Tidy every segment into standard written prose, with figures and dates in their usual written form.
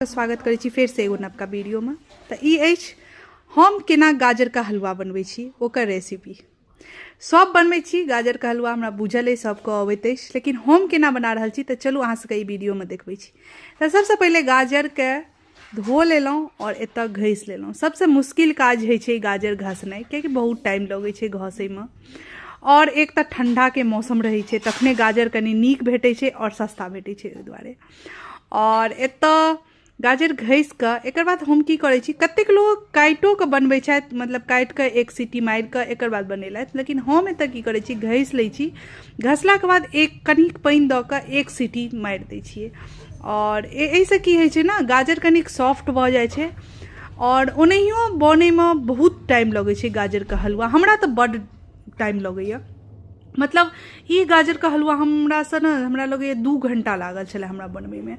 स्वागत करै छी फेरसँ एगो नवका वीडियोमे। तऽ ई अछि हम केना गाजरके हलवा बनबै छी ओकर रेसिपी। सब बनबै छी गाजरके हलवा, हमरा बुझल अछि सबके अबैत अछि, लेकिन हम केना बना रहल छी तऽ चलू अहाँ सबके ई वीडियोमे देखबै छी। तऽ सबसँ पहिले गाजरके धो लेलहुँ आओर एतऽ घसि लेलहुँ। सबसँ मुश्किल काज होइ छै गाजर घसनाइ, कियाकि बहुत टाइम लगै छै घसैमे। आओर एक तऽ ठण्डाके मौसम रहै छै तखने गाजर कनि नीक भेटै छै आओर सस्ता भेटै छै, ओहि दुआरे। आओर एतऽ गाजर घसि कऽ एकर बाद हम की करै छी, कतेक लोक काटिओ कऽ बनबै छथि, मतलब काटि कऽ एक सीटी मारि कऽ एकर बाद बनेलथि, लेकिन हम एतऽ की करै छी, घसि लै छी। घसलाके बाद एक कनिक पानि दऽ कऽ एक सीटी मारि दै छियै। आओर एहिसँ की होइ छै ने, गाजर कनिक सॉफ्ट भऽ जाइ छै। आओर ओनाहियो बनैमे बहुत टाइम लगै छै गाजरके हलुआ, हमरा तऽ बड्ड टाइम लगैए। मतलब ई गाजरके हलुआ हमरासँ ने हमरा लगैए 2 घण्टा लागल छलै हमरा बनबैमे।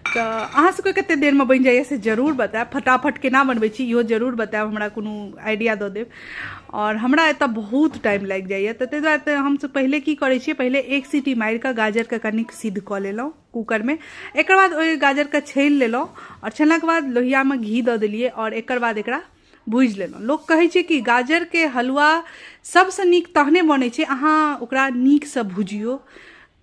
तऽ अहाँ सबके कते देरमे बनि जाइए से जरूर बतायब, फटाफट केना बनबै छी इहो जरूर बतायब, हमरा कोनो आइडिया दऽ देब। आओर हमरा एतऽ बहुत टाइम लागि जाइए, तऽ ताहि दुआरे तऽ हमसब पहिले की करै छियै, पहिले एक सीटी मारिकऽ गाजरके कनिक सिद्ध कऽ लेलहुँ कूकरमे। एकर बाद ओहि गाजरके छानि लेलहुँ आओर छानलाके बाद लोहियामे घी दऽ देलियै आओर एकर बाद एकरा भूजि लेलहुँ। लोक कहै छै कि गाजरके हलुआ सबसँ नीक तहने बनै छै अहाँ ओकरा नीकसँ भुजियौ,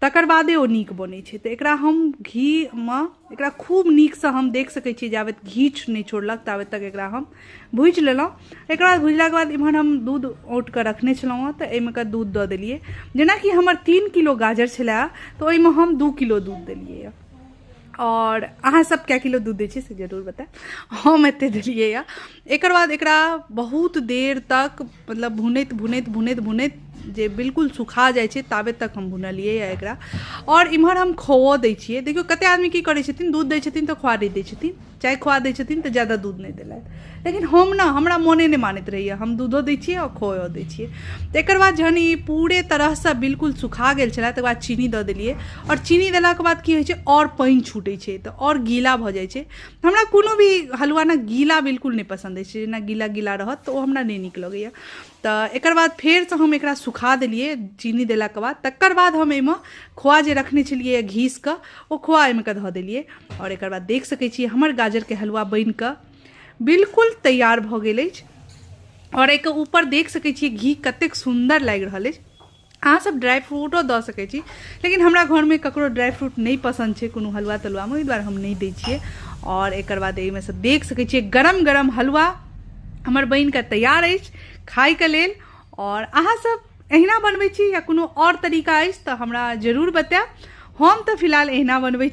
तकर बादे ओ नीक बनै छै। तऽ एकरा हम घीमे एकरा खूब नीकसँ हम देख सकै छियै, जाबत घी नहि छोड़लक ताबत तक एकरा हम भूजि लेलहुँ। एकर बाद भुजलाके बाद इम्हर हम दूध औंट कऽ रखने छलहुँ हँ, तऽ एहिमे कऽ दूध दऽ देलियै। जेनाकि हमर 3 किलो गाजर छलै तऽ ओहिमे हम 2 किलो दूध देलियै। आओर अहाँ सब कए किलो दूध दै छियै से जरूर बतायब, हम एते देलियै यऽ। एकर बाद एकरा बहुत देर तक मतलब भुनैत भुनैत भुनैत भुनैत जे बिल्कुल सुखा जाइ छै ताबे तक हम भुनलियै यऽ एकरा। आओर इम्हर हम खोओ दै छियै। देखियौ कते आदमी की करै छथिन, दूध दै छथिन तऽ खोआ नहि दै छथिन, चाहे खोआ दै छथिन तऽ ज्यादा दूध नहि देलथि, लेकिन हम ने हमरा मोने नहि मानैत रहैए, हम दूधो दै छियै आओर खोओ दै छियै। तऽ एकर बाद जहन ई पूरे तरहसँ बिल्कुल सुखा गेल छलै तकर बाद चीनी दऽ देलियै। आओर चीनी देलाके बाद की होइ छै, आओर पानि छूटै छै तऽ आओर गीला भऽ जाइ छै। हमरा कोनो भी हलुआ ने गीला बिल्कुल नहि पसन्द अछि, जेना गीला गीला रहत तऽ ओ हमरा नहि नीक लगैए। तऽ एकर बाद फेरसँ हम एकरा सुखा देलियै चीनी देलाके बाद। तकर बाद हम एहिमे खोआ जे रखने छलियै घीस कऽ, ओ खोआ एहिमे कऽ धऽ देलियै। आओर एकर बाद देख सकै छियै हमर गाजरके हलुआ बनि कऽ बिल्कुल तैयार भऽ गेल अछि। आओर एहिके ऊपर देख सकै छियै घी कतेक सुन्दर लागि रहल अछि। अहाँ सब ड्राइ फ्रूटो दऽ सकै छी, लेकिन हमरा घरमे ककरो ड्राइ फ्रूट नहि पसन्द छै कोनो हलुआ तलुआमे, ओहि दुआरे हम नहि दै छियै। आओर एकर बाद एहिमे सँ देख सकै छियै गरम गरम हलुआ हमर बनि कऽ तैयार अछि खाइके लेल। आओर अहाँ सब एहिना बनबै छी या कोनो आओर तरीका अछि तऽ हमरा जरूर बतायब। हम तऽ फिलहाल एहिना बनबै छी।